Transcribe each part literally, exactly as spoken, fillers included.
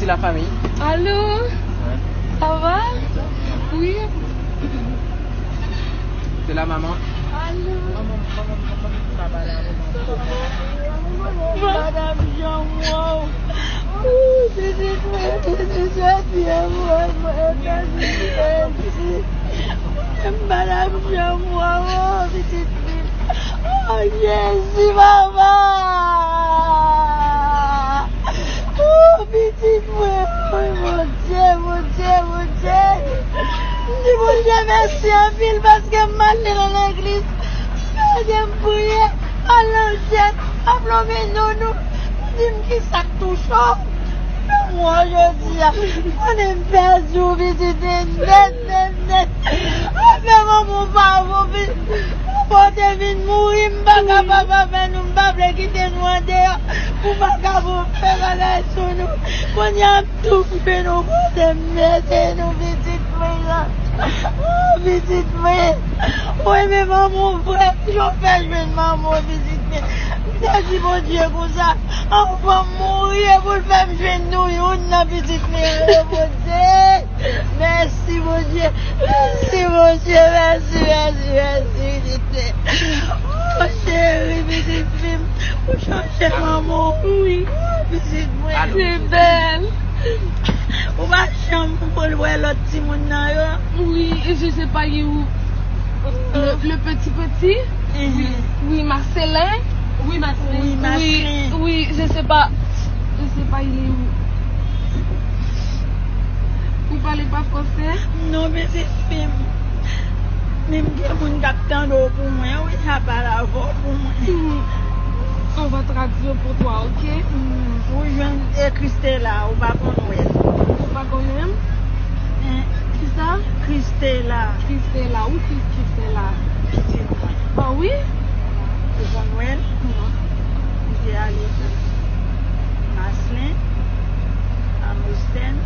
La famille. Allô? Ouais. Ça va? Oui. C'est la maman. Allô? Madame Jean, wow. Ouh, pitit mwen, pitit mwen, pitit mwen, pitit mwen. Madame Jean, wow, pitit mwen. Oh, Jezi, papa! Oh, pitit mwen, oh, Bondye, Bondye, Bondye. M di Bondye mèsi anpil paske m ale nan legliz, m pede m priye, al nan jèn, ap lonmen nounou. M di m ki sa k touche w? Mwen jodi a, konnen m pèdi w, pitit mwen, nèt, nèt, nèt. Apre manman w pa ou, pi, papa w te vin mouri, m pa ka papa fè nou, m pa vle kite nou andeyò, pou m pa ka pou fè bagay sou nou. Kounye a, m tou fè nou kote m mete nou, pitit mwen an. Oh, pitit mwen. Ou renmen manman w vre, jan w fè jwenn manman w, pitit mwen. M te di Bondye konsa, anvan m mouri, e pou l fè m jwenn nou youn nan pitit mwen yo, Bondye. Mèsi, Bondye. Mèsi, Bondye. Mèsi, mèsi, mèsi, pitit mwen. Oh, cheri, pitit fi m. Ou chanje manman w. Wi. Oh, pitit mwen. Se bèl. Ou pa janm vle wè lòt timoun nan yo? Wi, je sais pas, il est où? Le, le petit petit? Mhm. Oui, Marcelin? Oui, Marcelin. Oui, Marcelin. Oui, je sais pas. Je sais pas, il est où? Ou pale pa fransè? Non, pitit fi m. Men m gen moun k ap tande w pou mwen, wi, ap pale avè w pou mwen. Hmm. On va traduire pour toi, ok? Hmm, ou jwenn e Christella, ou pa konn wè l. Ou pa konnen m? Hein? Kisa? Christella. Christella, ou ki Christella? Pitit mwen. Ah wi? Ou konn wè l? Non. Li te ale pou Maslin, Amostèn,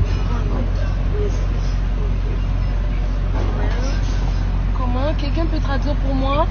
ou konn wè l. Wesley. Ou konn wè l? Comment? Quelqu'un peut traduire pour moi?